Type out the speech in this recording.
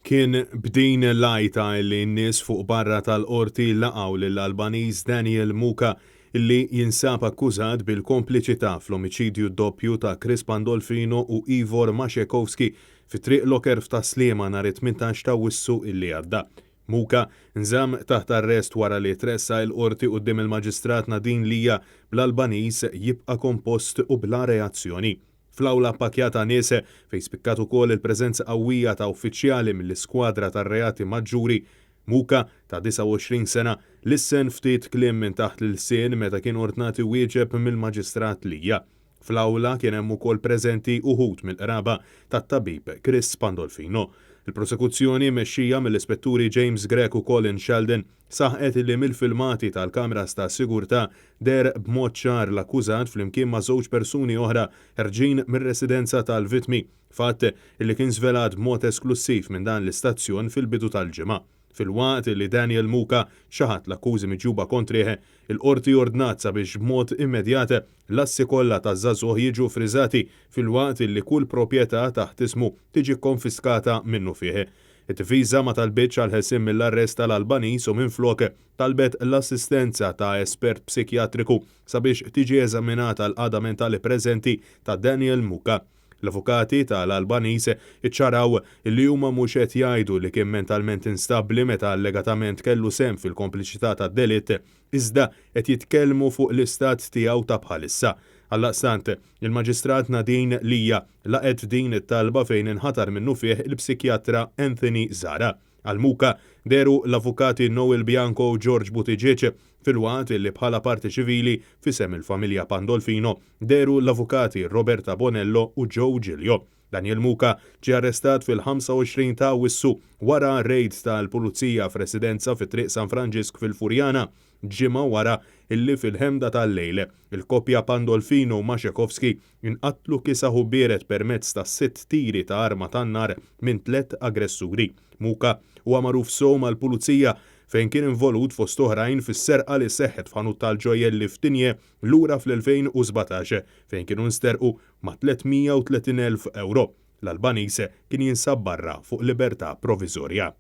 Kien b'din l-għajta li n-nies fuq barra tal-Qorti laqgħu lill-Albaniż Daniel Muka li jinsab akkużat bil-kompliċità fl-omiċidju doppju ta' Chris Pandolfino u Ivor Maszekowski fi Triq Locker f'Tas-Sliema nhar it-18 ta' Awwissu li għadda. Muka nżamm taħt arrest wara li tressaq il-Qorti quddiem il-Maġistrat Nadine Lia bl-Albaniż jibqa' kompost u bla reazzjoni. Fl-awla ppakkjata nies, fejn spikkat ukoll il-preżenza qawwija ta' uffiċjali mill-Iskwadra tar-Reati Maġġuri, Muka, ta' 29 sena, lissen ftit kliem minn taħt l-ilsien meta kien ordnat iwieġeb mill-Maġistrat Lia. Fl-awla kien hemm ukoll preżenti uħud mill-qraba tat-tabib Chris Pandolfino. Il-prosekuzzjoni, mmexxija mill-Ispetturi James Grech u Colin Sheldon, Saħqet li mill-filmati tal-kameras ta' sigurtà deher b'mod ċar l-akkużat flimkien ma' żewġ persuni oħra ħerġin mir-residenza tal-vittmi, fatt li kien żvelat b'mod esklussiv minn dan l-istazzjon fil-bidu tal-ġimgħa. Filwaqt li Daniel Muka ċaħad l-akkużi miġjuba kontrih, il-Qorti ordnat sabiex b'mod immedjat l-assi kollha taż-żagħżugħ jiġu ffriżati filwaqt li kull proprjetà taħt ismu tiġi kkonfiskata minnufih. Id-difiża ma talbitx għall-ħelsien mill-arrest tal-Albaniż u minflok talbet l-assistenza ta' espert psikjatriku sabiex tiġi eżaminata l-qagħda mentali preżenti ta' Daniel Muka. L-avukati tal-Albaniż iċċaraw li huma mhux qed jgħidu li kien mentalment instabbli meta allegatament kellu sehem fil-kompliċità tad-delitt iżda qed jitkellmu fuq l-istat tiegħu ta' bħalissa. Għaldaqstant, il-Maġistrat Nadine Lia laqgħet din it-talba fejn inħatar minnufih il-psikjatra Anthony Zahra. Għal Muka dehru l-avukati Noel Bianco u George Buttigieg filwaqt li bħala parti ċivili f'isem il-familja Pandolfino dehru l-avukati Roberta Bonello u Joe Giglio. Daniel Muka ġie arrestat fil-25 ta' Awwissu wara rejd tal-Pulizija f'residenza fi Triq San Franġisk fil-Furjana, ġimgħa wara illi fil-ħemda tal-lejl, il-koppja Pandolfino u Maszekowski nqatlu kiesaħ u biered permezz ta' sitt tiri ta' arma tan-nar minn tlett aggressuri. Muka huwa magħruf sew mal-Pulizija fejn kien involut fost oħrajn fis-serqa li seħħet f'ħanut tal-ġojjelli f'Tigne lura fl-2017 fejn kienu nsterqu ma' 330,000 ewro. L-Albaniż kien jinsab barra fuq libertà proviżorja.